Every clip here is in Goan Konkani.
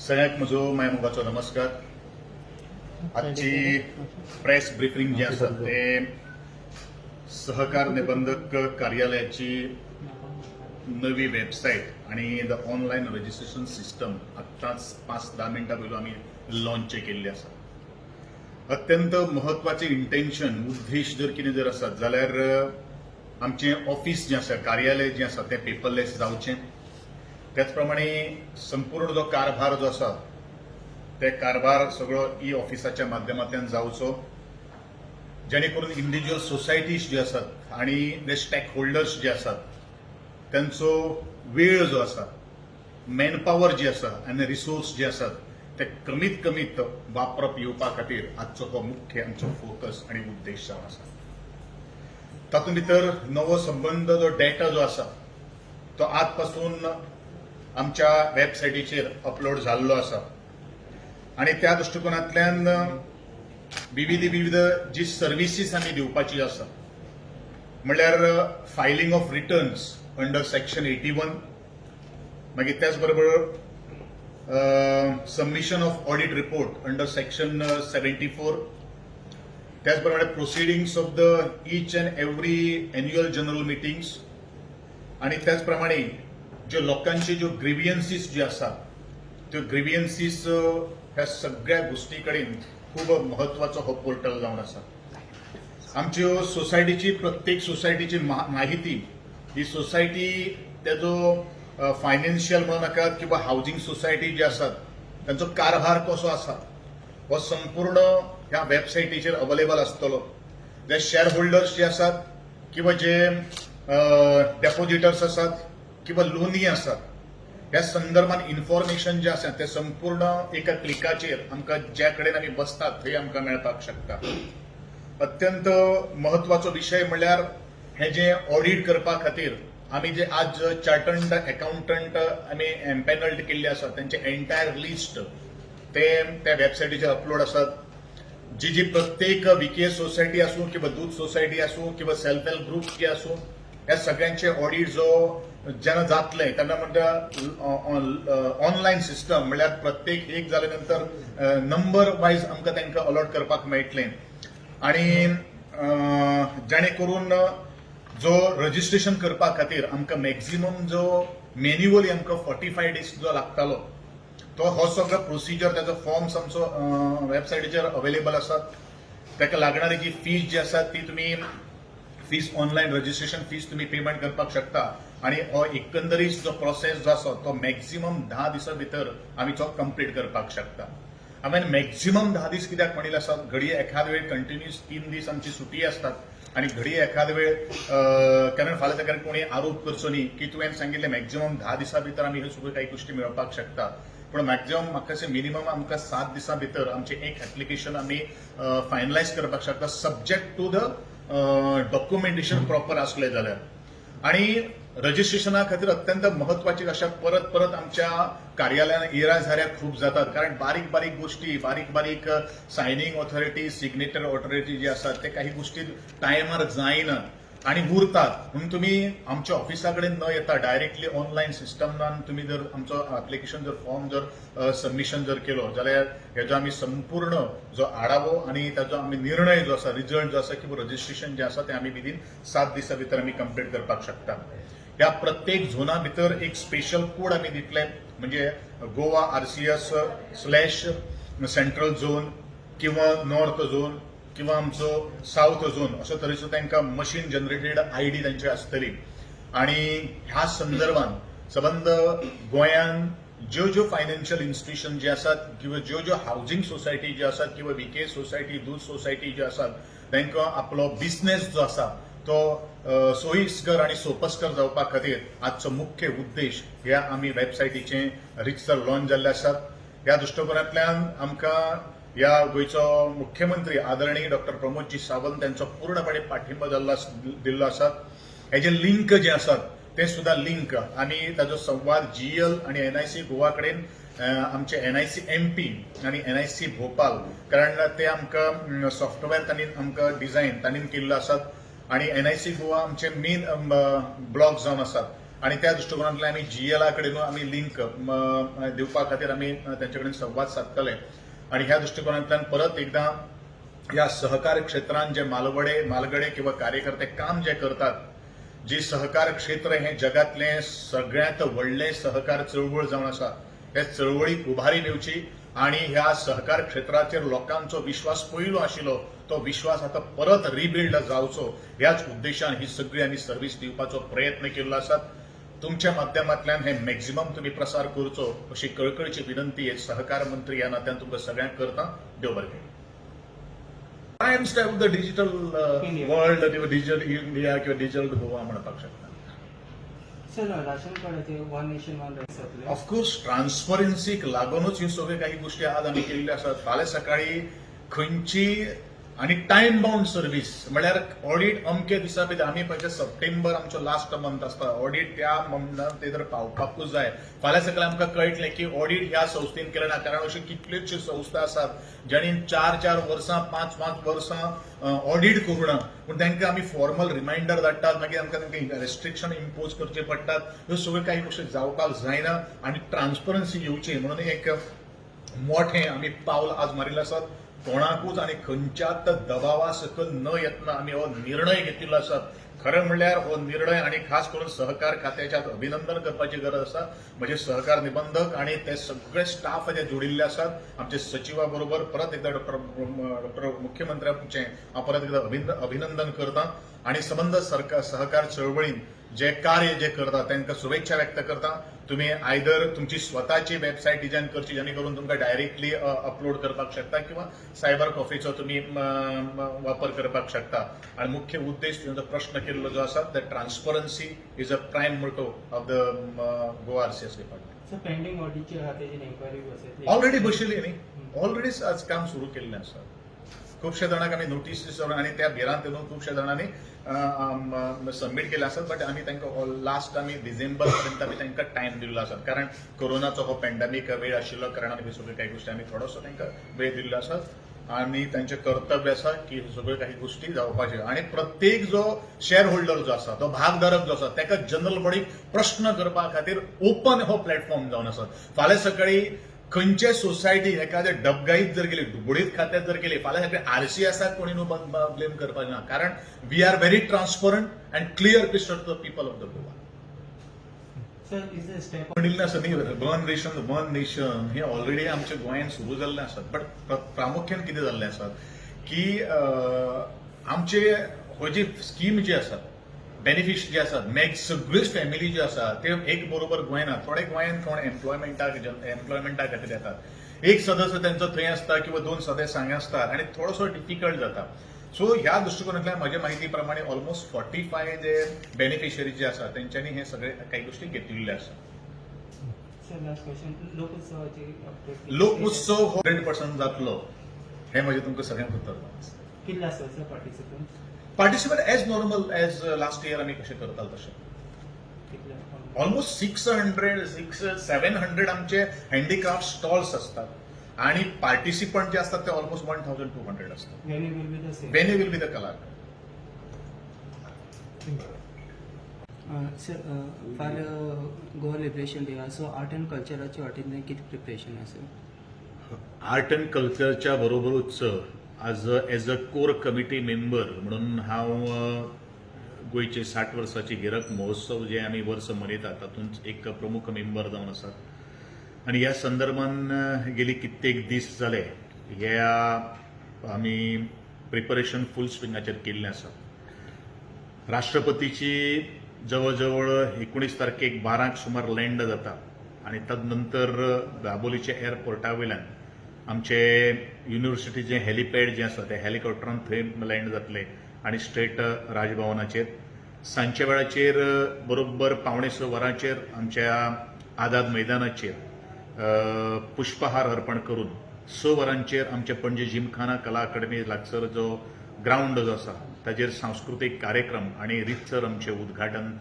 सगळ्यांक म्हजो मायमोगाचो नमस्कार. आजची प्रेस ब्रिफिंग जे आसा ते सहकार निबंधक कार्यालयाची नवी वेबसायट आणि the online registration system आत्ताच 5-10 मिनटां पयलू आमी लॉन्च केल्ली आसा. अत्यंत महत्वाचे इंटेन्शन, उद्देश जर कितें जर आसत जाल्यार आमचें ऑफिस जें आसा, कार्यालय जें आसा, तें पेपरलेस जावचें. त्याच प्रमाणे संपूर्ण जो कारभार जो आसा ते कारभार सगळो ई ऑफिसाच्या माध्यमांतल्यान जावचो, जेणे करून इंडिव्हिज्युअल सोसायटीज ज्यो आसात आणि जे स्टेक होल्डर्स जे आसात त्यांचो वेळ जो आसा, मॅनपावर जी आसा आनी रिसोर्स जे आसात ते कमीत कमीत वापरप येवपा खातीर आजचो हो मुख्य आमचो फोकस आनी उद्देश जावन आसा. तातूंत भितर नवो संबंद जो डेटा जो आसा तो आज पासून आमच्या वेबसायटीचेर अपलोड जाल्लो आसा आणि त्या दृश्टिकोनांतल्यान विविध विविध जी सर्विसीस आमी दिवपाची आसा, म्हणल्यार filing of returns under section 81, मागीर त्याच बरोबर submission of audit report under section 74, त्याचप्रमाणे proceedings of the each and every annual general meetings आणि त्याचप्रमाणे ज्यो लोकांचे ज्यो ग्रिवियन्सीस ज्यो आसात त्यो ग्रिवियन्सीस, ह्या सगळ्या गोष्टी कडेन खूब महत्वाचो हो पोर्टल जावन आसा. आमच्यो सोसायटीची, प्रत्येक सोसायटीची माहिती, ही सोसायटी तेजो फायनान्शियल म्हणू नाकात किंवा हावजिंग सोसायटी जी आसात तांचो कारभार कसो आसा हो संपूर्ण ह्या वेबसायटीचेर अवेलेबल आसतलो. जे शेअर होल्डर्स जे आसात किंवा जे डेपोजिटर्स आसात किंवा लोनी आसात, ह्या संदर्भात इन्फॉर्मेशन जें आसा तें संपूर्ण एका क्लिकाचेर आमकां ज्या कडेन आमी बसतात थंय आमकां मेळपाक शकता. अत्यंत महत्वाचो विशय म्हणल्यार हे जे ऑडिट करपा खातीर आमी जे आज चार्टर्ड अकाउंटंट आमी एम्पॅनल्ड केल्ले आसा, तेंचे एंटायर लिस्ट ते त्या वेबसायटीचेर अपलोड आसात. जी जी प्रत्येक व्हीकेएस सोसायटी आसूं किंवा दूध सोसायटी आसूं किंवा सेल्फ हेल्प ग्रुप जे आसूं, ह्या सगळ्यांचे ऑडिट जो जेन्ना जातले तेन्ना म्हणटा ऑनलायन सिस्टम, म्हणल्यार प्रत्येक एक जाल्या नंतर नंबर वायज आमकां तांकां अलॉट करपाक मेळटलें आणि जेणे करून जो रजिस्ट्रेशन करपा खातीर आमकां मॅक्झिमम जो मॅन्युअली आमकां 45 डेज जो लागतालो तो हो सगळो प्रोसिजर, ताजो फॉर्म्स आमचो वेबसायटीचेर अवेलेबल आसात. ताका लागणारी जी फीज जी आसा ती तुमी फीज, ऑनलायन रजिस्ट्रेशन फीज तुमी पेमेंट करपाक शकता आणि हो एकंदरीत जो प्रोसेस जो आसा तो मॅक्झिमम 10 दिसां भितर आमी तो कंप्लीट करपाक शकता. हांवें मॅक्झिमम 10 दीस कित्याक म्हणिल्लें आसा, घडये एखाद वेळ कंटिन्युअस 3 दीस आमची सुटी आसतात आणि घडये एखाद वेळ कारण फाल्यां ताका कोणी आरोप करचो न्ही की तुवें सांगिल्लें मॅक्झिमम 10 दिसां भितर आमी ह्यो सगळ्यो काही गोश्टी मेळोवपाक शकता. पूण मॅक्झिमम म्हाका अशें मिनिमम आमकां 7 दिसां भितर आमचें एक एप्लिकेशन आमी फायनलायज करपाक शकता, subject to the documentation proper आसलें जाल्यार. आणि रजिस्ट्रेशना खातीर अत्यंत महत्वाची अशा परत परत आमच्या कार्यालयान इरा झाऱ्या खूब जातात, कारण बारीक बारीक गोष्टी, बारीक बारीक सायनींग ऑथॉरिटी, सिग्नेचर ऑथॉरिटी जे आसात ते काही गोष्टी टायमार जायना आणि उरतात. म्हणून तुम्ही आमच्या ऑफिसा कडेन न येता डायरेक्टली ऑनलायन सिस्टमान तुम्ही जर आमचो एप्लिकेशन जर फॉर्म जर सबमिशन जर केलो जाल्यार हेजो आमी संपूर्ण जो आढावो आणि ताजो आमी निर्णय जो आसा, रिजल्ट जो आसा किंवा रजिस्ट्रेशन जे आसा ते आमी विदीन 7 दिसां भितर आमी कंप्लीट करपाक शकता. ह्या प्रत्येक झोना भितर एक स्पेशल कोड आमी दितले, म्हणजे Goa RCS slash central zone किंवा नॉर्थ झोन किंवा आमचो साऊथ झोन, अशो तरेचो तांकां मशीन जनरेटेड आयडी तांची आसतली. आणि ह्या संदर्भात सबंद गोंयान ज्यो ज्यो फायनान्शियल इन्स्टिट्यूशन जे आसात किंवा ज्यो ज्यो हावजिंग सोसायटी ज्यो आसात किंवा व्हीके सोसायटी, दूध सोसायटी ज्यो आसात, तांकां आपलो बिझनेस जो आसा तो सोयीस्कर आणि सोपस्कर जावपा खातीर आजचो मुख्य उद्देश ह्या आमी वेबसायटीचे रितसर लॉन्च जाल्ले आसात. ह्या दृश्टिकोनांतल्यान आमकां ह्या गोंयचो मुख्यमंत्री आदरणीय डॉक्टर प्रमोदजी सावंत त्यांचो पूर्णपणे पाठिंबा जाल्लो दिल्लो आसा. हेजे लिंक जे आसात ते सुद्धा लिंक आमी ताजो संवाद जीएल आणि एनआयसी गोवा कडेन, आमचे एनआयसी एमपी आणि एनआयसी भोपाल, कारण ते आमकां सॉफ्टवेअर तांणी आमकां डिझायन तांणी केल्लो आसात आणि एनआयसी गोवा आमचे मेन ब्लॉक जावन आसात. आणि त्या दृश्टिकोनांतल्यान आमी जीएला कडेन आमी लिंक दिवपा खातीर आमी तेंचे कडेन संवाद सादतले आणि ह्या दृश्टिकोनांतल्यान परत एकदां ह्या सहकार क्षेत्रांत जे मालवडे मालगडे किंवा कार्यकर्ते काम जे करतात, जी सहकार क्षेत्र हें जगातलें सगळ्यांत व्हडलें सहकार चळवळ जावन आसा, हे चळवळीक उभारी मेवची आणि ह्या सहकार क्षेत्राचेर लोकांचो विश्वास पयलो आशिल्लो तो विश्वास आतां परत रिबिल्ड जावचो ह्याच उद्देशान ही सगळी आमी सर्वीस दिवपाचो प्रयत्न केल्लो आसा. तुमच्या माध्यमांतल्यान हे मॅक्झिमम तुमी प्रसार करचो अशी कळकळीची विनंती एक सहकार मंत्री ह्या नात्यान तुमकां सगळ्यांक करता. देव बरें करूं. Prime step of the digital India. World किंवा डिजिटल इंडिया किंवा डिजिटल गोवा म्हणपाक शकता. सर, राशन कार्डाचे वन नेशन वन रायस जातले? ऑफकोर्स, ट्रान्सपरन्सीक लागूनच ह्यो सगळ्यो काही गोष्टी आज आमी केल्ल्यो आसात. फाल्यां सकाळी खंयची आनी टायम बाउंड सर्वीस म्हळ्यार ऑडिट अमके दिसा भितर, आमी पळय सप्टेंबर आमचो लास्ट मंथ आसता, ऑडिट त्या मंथान ते तर पावपाकूच जाय. फाल्यां सकाळी आमकां कळटलें की ऑडिट ह्या संस्थेन केलें ना, कारण अश्यो कितल्योश्यो संस्था आसात जांणी चार चार वर्सां, पांच पांच वर्सां ऑडिट करूं ना, पूण तांकां आमी फॉर्मल रिमायंडर धाडटात, मागीर आमकां तांकां रेस्ट्रिक्शन इम्पोज करचे पडटात. ह्यो सगळ्यो काही गोश्टी जावपाक जायना आनी ट्रान्सपरन्सी येवची म्हणून एक मोठें आमी पावल आज मारिल्लें आसात. कोणाकूच आनी खंयच्याच दबावा सकयल न येतना आमी हो निर्णय घेतिल्लो आसा. खरें म्हणल्यार हो निर्णय आनी खास करून सहकार खात्याचे आज अभिनंदन करपाची गरज आसा. म्हजे सहकार निबंधक आणि ते सगळे स्टाफ जे जोडिल्ले आसात आमचे सचिवा बरोबर, परत एकदा डॉक्टर डॉक्टर मुख्यमंत्र्यांचे हांव परत एकदा अभिनंदन करता आणि संबंद सरकार सहकार चळवळीन जे कार्य जे करता तांकां शुभेच्छा व्यक्त करता. तुम्ही आयदर तुमची स्वताची वेबसायट डिझायन करची, जेणे करून तुमकां डायरेक्टली अपलोड करपाक शकता किंवा सायबर कॉफीचो तुमी म, म, वापर करपाक शकता. आणि मुख्य उद्देश तुमचो प्रश्न केल्लो जो आसा, the transparency is a prime motto of the Goa RCS department. Sir, pending ऑडिटचेर आहा तेजी एन्क्वायरी बसयतली? ऑलरेडी बशिल्ली न्ही, ऑलरेडी आज काम सुरू केल्लें आसा. खुबशे जाणांक आमी नोटीस आनी त्या भिरांतेन खुबशे जाणांनी सबमीट केले आसात, बट आमी तांकां लास्ट आमी डिसेंबर पर्यंत आमी तांकां टायम दिल्लो आसा, कारण कोरोनाचो हो पॅन्डेमीक वेळ आशिल्लो कारणान ह्यो सगळ्यो काही गोश्टी आमी थोडोसो तांकां वेळ दिल्लो आसा आनी तांचें कर्तव्य आसा की ह्यो सगळ्यो काही गोश्टी जावपाच्यो आनी प्रत्येक जो शेअर होल्डर जो आसा, तो भागधारक जो आसा, ताका जनरल बॉडीक प्रश्न करपा खातीर ओपन हो प्लॅटफॉर्म जावन आसा. फाल्यां सकाळी खंयचे सोसायटी एखाद्या डबगाईत जर गेली, बुडीत खात्यात जर गेली, फाल्यां सगळे आरसीएसाक कोणी न्हू ब्लेम करपाक ना, कारण we are very transparent and clear picture to the people of the Goa. Sir, is the step म्हणिल्लें आसा न्ही, वन रेशन वन नेशन हे ऑलरेडी आमच्या गोंयांत सुरू जाल्लें आसा, बट प्रामुख्यान कितें जाल्लें आसा की आमचे हो जी स्कीम जी आसा, बेनिफिट्स जे आसात, मॅग सगळ्योच फॅमिली ज्यो आसा त्यो एक बरोबर गोंयना. थोडे गोंयांत कोण एम्प्लॉयमेंटा खातीर येतात, एक सदस्य तेंचो थंय आसता किंवा दोन सदस्य हांगा आसतात आनी थोडोसो डिफिकल्ट जाता. सो ह्या दृश्टिकोनांतल्यान म्हज्या माहिती प्रमाणे ऑलमोस्ट 45 जे बेनिफिशरी जे आसा तेंच्यांनी हे सगळे काही गोष्टी घेतिल्ले आसा. सर, लास्ट क्वेश्चन, लोकोत्सवाची अपडेट? लोकोत्सव 100% जातलो हे म्हजें तुमकां सगळ्यांक उत्तर आसा. कितले आसता sir participant? Participate as normal as last year आमी कशें करताले तशें. कितले? ऑलमोस्ट 600, 6 700 आमचे हँडीक्राफ्ट स्टॉल्स असतात आणि पार्टिसिपंट जे असतात ते ऑलमोस्ट 1200 असतात. Venue will be the same? Venue will be the Kalakademi. Sir, फाल्यां गोवा लिबरेशन डे आसा, सो आर्ट अँड कल्चराच्या वाटेन कितें प्रिपरेशन आसा? आर्ट अँड कल्चरच्या बरोबरूच आज as a core committee member म्हणून हांव गोंयचे 60 वर्साची हिरक महोत्सव जे आमी वर्स मनयतात तातूंत एक प्रमुख मेंबर जावन आसात आनी ह्या संदर्भान गेली कित्येक दीस जाले ह्या आमी प्रिपरेशन फूल स्विंगाचेर केल्लें आसा. राष्ट्रपतीची जवळ जवळ 19 तारखेक 12क सुमार लँड जाता आनी तदनंतर दाबोलीच्या एअरपोर्टा वयल्यान आमचे युनिव्हर्सिटीचे हेलिपॅड जे आसा ते हेलिकॉप्टरान थंय लँड जातले आनी स्ट्रेट राजभवनाचेर सांजच्या वेळाचेर बरोबर 5:45 वरांचेर आमच्या आझाद मैदानाचेर पुष्पहार अर्पण करून 6 वरांचेर आमच्या पणजे जिमखाना कला अकादमी लागसर जो ग्रावंड जो आसा ताजेर सांस्कृतीक कार्यक्रम आनी रितसर आमचें उद्घाटन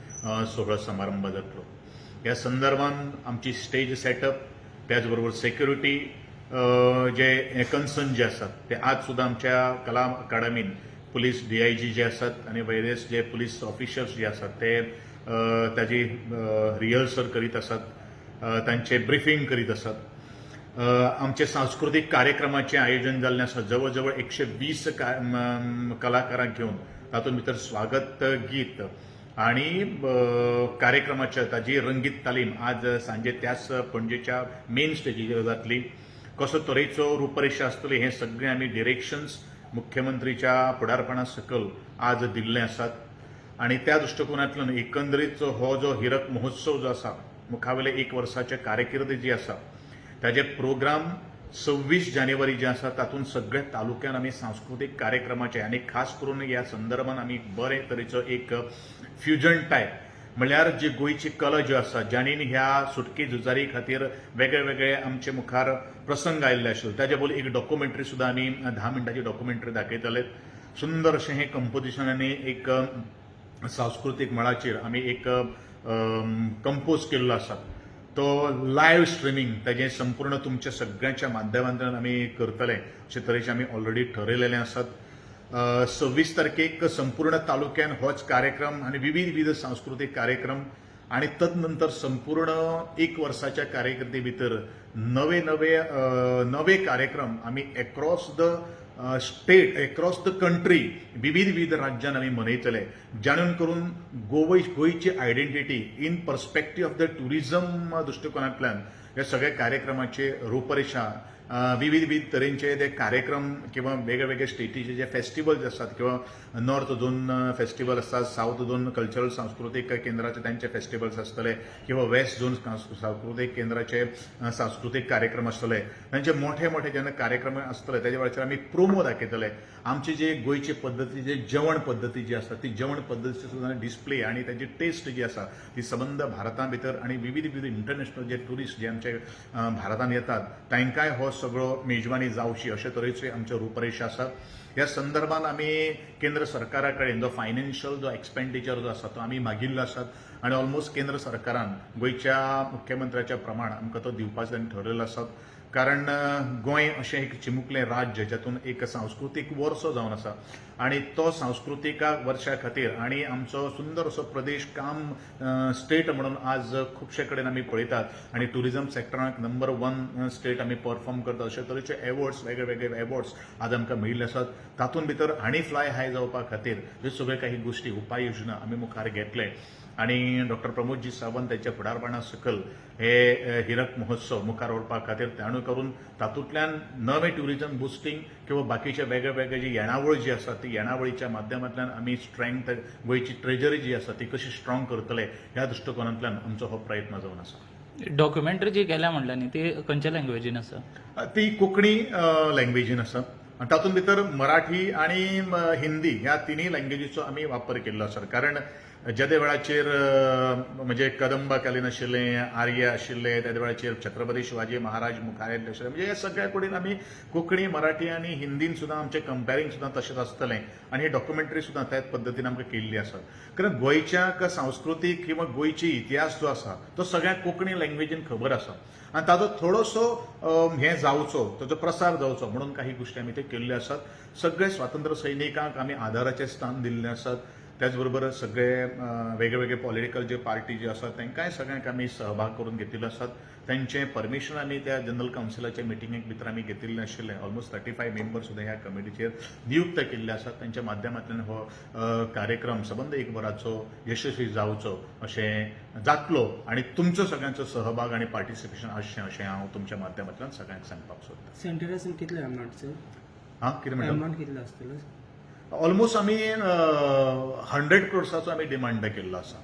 सोहळो समारंभ जातलो. ह्या संदर्भान आमची स्टेज सेटअप, त्याच बरोबर सेक्युरिटी जे कन्सर्न जे आसात ते आज सुद्दां आमच्या कला अकादमीन पुलीस डीआयजी जे आसात आनी वेरियस जे पुलीस ऑफिशर्स जे आसात ते ताजी रिहर्सल करीत आसात, तांचे ब्रिफींग करीत आसात. आमचे सांस्कृतीक कार्यक्रमाचें आयोजन जाल्लें आसा. जवळ जवळ 120 कलाकारांक घेवन तातूंत भितर स्वागत गीत आणि कार्यक्रमाच्या ताजी रंगीत तालीम आज सांजे त्याच पणजेच्या मेन स्टेजीचेर जातली. कसो तरेचो रुपरेशा आसतली हें सगळें आमी डिरेक्शन्स मुख्यमंत्रीच्या फुडारपणा सकल आज दिल्ले आसात. आणि त्या दृश्टिकोनांतल्यान एकंदरीत हो जो हिरक महोत्सव जो आसा, मुखावेले एक वर्साचे कारकिर्द जी आसा, ताजे प्रोग्राम 26 जानेवारी जे आसा, तातूंत सगळ्या तालुक्यान आमी सांस्कृतीक कार्यक्रमाचे आनी खास करून ह्या संदर्भान आमी बरे तरेचो एक फ्युजन टायप, म्हणल्यार जी गोंयची कला जी आसा, ज्यांनी ह्या सुटके झुजारी खातीर वेगळे वेगळे आमचे मुखार प्रसंग आयिल्ले आशिल्ले, ताजे बद्दल एक डॉक्युमेंटरी सुद्दां आमी 10 मिनटाची डॉक्युमेंटरी दाखयतले. सुंदर अशें हें कंपोजिशन आनी एक सांस्कृतीक मळाचेर आमी एक कंपोज केल्लो आसा. तो लायव्ह स्ट्रिमींग ताजें संपूर्ण तुमच्या सगळ्यांच्या माध्यमांतल्यान आमी करतले अशे तरेचे आमी ऑलरेडी ठरयलेले आसात. 26 तारखेक संपूर्ण तालुक्यान होच कार्यक्रम आनी विविध विविध सांस्कृतीक कार्यक्रम आणि तदनंतर संपूर्ण एक वर्साच्या कार्यकिर्दी भितर नवे नवे नवे कार्यक्रम आमी across the state, across the country, विविध विविध राज्यान आमी मनयतले, जाणून करून गोवय गोंयची identity in perspective of the tourism दृश्टिकोनांतल्यान ह्या सगळ्या कार्यक्रमाचे रूपरेशा, विविध विविध तरेंचे ते कार्यक्रम किंवा वेगळे वेगळे स्टेटीचे जे फेस्टिवल्स आसात किंवा नॉर्थ झोन फेस्टिवल आसतात, साऊथ झोन कल्चरल सांस्कृतीक केंद्राचे त्यांचे फेस्टिवल्स आसतले किंवा वेस्ट झोन सांस्कृतीक केंद्राचे सांस्कृतीक कार्यक्रम आसतले, तांचे मोठे मोठे जेन्ना कार्यक्रम आसतले तेज्या वेळाचेर आमी प्रोमो दाखयतले. आमची जे गोंयची पद्दती, जे जेवण पद्दती जी आसा, ती जेवण पद्दती सुद्दां डिस्प्ले आनी ताची टेस्ट जी आसा ती सबंद भारता भितर आनी विविध विविध इंटरनॅशनल जे ट्युरिस्ट जे आमचे भारतान येतात तांकांय हो सगळो मेजवानी जावची अशे तरेचे आमच्यो रुपरेशा आसात. ह्या संदर्भात आमी केंद्र सरकारा कडेन जो फायनान्शियल जो एक्सपेंडिचर जो आसा तो आमी मागिल्लो आसात आनी ऑलमोस्ट केंद्र सरकारान गोंयच्या मुख्यमंत्र्याच्या प्रमाण आमकां तो दिवपाचें तांणी ठरयलें आसा. कारण गोंय अशें एक चिमुकलें राज्य जातून एक सांस्कृतीक वर्सो जावन आसा आनी तो सांस्कृतीक वर्सा खातीर आनी आमचो सुंदर असो प्रदेश काम स्टेट म्हणून आज खुबशे कडेन आमी पळयतात आनी ट्युरिजम सेक्टराक नंबर वन स्टेट आमी परफॉर्म करतात, अशे तरेचे एवॉर्ड्स, वेगळे वेगळे एवॉर्ड्स आज आमकां मेळिल्ले आसात. तातूंत भितर आनी फ्लाय हाय जावपा खातीर ह्यो सगळ्यो काही गोश्टी, उपाय योजना आमी मुखार घेतले आनी डॉक्टर प्रमोदजी सावंत यांच्या फुडारपणा सकल हे हिरक महोत्सव मुखार व्हरपा खातीर त्याणू करून तातूंतल्यान नवें ट्युरिजम बुस्टींग किंवा बाकीचे वेगळे वेगळे जी येणावळ जी आसा ती येणावळीच्या माध्यमांतल्यान आमी स्ट्रेंथ गोंयची ट्रेजरी जी आसा ती कशी स्ट्रॉंग करतले ह्या दृश्टिकोनांतल्यान आमचो हो प्रयत्न जावन आसा. डॉक्युमेंटरी जी केल्या म्हणल्या न्ही, ती खंयच्या लँग्वेजीन आसा? ती कोंकणी लँग्वेजीन आसा आनी तातूंत भितर मराठी आनी हिंदी ह्या तिनूय लँग्वेजीचो आमी वापर केल्लो आसा. कारण जेदे वेळाचेर म्हणजे कदंबा कालीन आशिल्लें, आर्य आशिल्ले, तेदे वेळाचेर छत्रपती शिवाजी महाराज मुखार येयल्ले आशिल्ले, म्हणजे ह्या सगळ्या कडेन आमी कोंकणी, मराठी आनी हिंदीन सुद्दां आमचें कंपेरींग सुद्दां तशेंच आसतलें आनी ही डॉक्युमेंटरी सुद्दां त्याच पद्दतीन आमकां केल्ली आसा. कारण गोंयच्या सांस्कृतीक किंवा गोंयची इतिहास जो आसा तो सगळ्या कोंकणी लँग्वेजीन खबर आसा आनी ताजो थोडोसो हें जावचो, ताजो प्रसार जावचो म्हणून काही गोश्टी आमी ते केल्ल्यो आसात. सगळे स्वातंत्र्य सैनिकांक आमी आदाराचें स्थान दिल्लें आसात. त्याच बरोबर सगळे वेगळे वेगळे पॉलिटिकल जे पार्टी जे आसात तांकांय सगळ्यांक आमी सहभाग करून घेतिल्ले आसात. तांचें परमिशन आमी त्या जनरल कावन्सिलाच्या मिटिंगेक भितर आमी घेतिल्लें आशिल्लें. ऑलमोस्ट 35 मेंबर्स सुद्दां ह्या कमिटीचेर नियुक्त केल्ले आसात. तांच्या माध्यमांतल्यान हो कार्यक्रम सबंद एक वराचो यशस्वी जावचो अशें जातलो आनी तुमचो सगळ्यांचो सहभाग आनी पार्टिसिपेशन आसचें अशें हांव तुमच्या माध्यमांतल्यान सगळ्यांक सांगपाक सोदतां. सेंटरासून कितले अमावंट सर? हां, कितें म्हणटा? अमावंट कितलो आसतलो? ऑलमोस्ट आमी 100 क्रोर्साचो आमी डिमांड केल्लो आसा.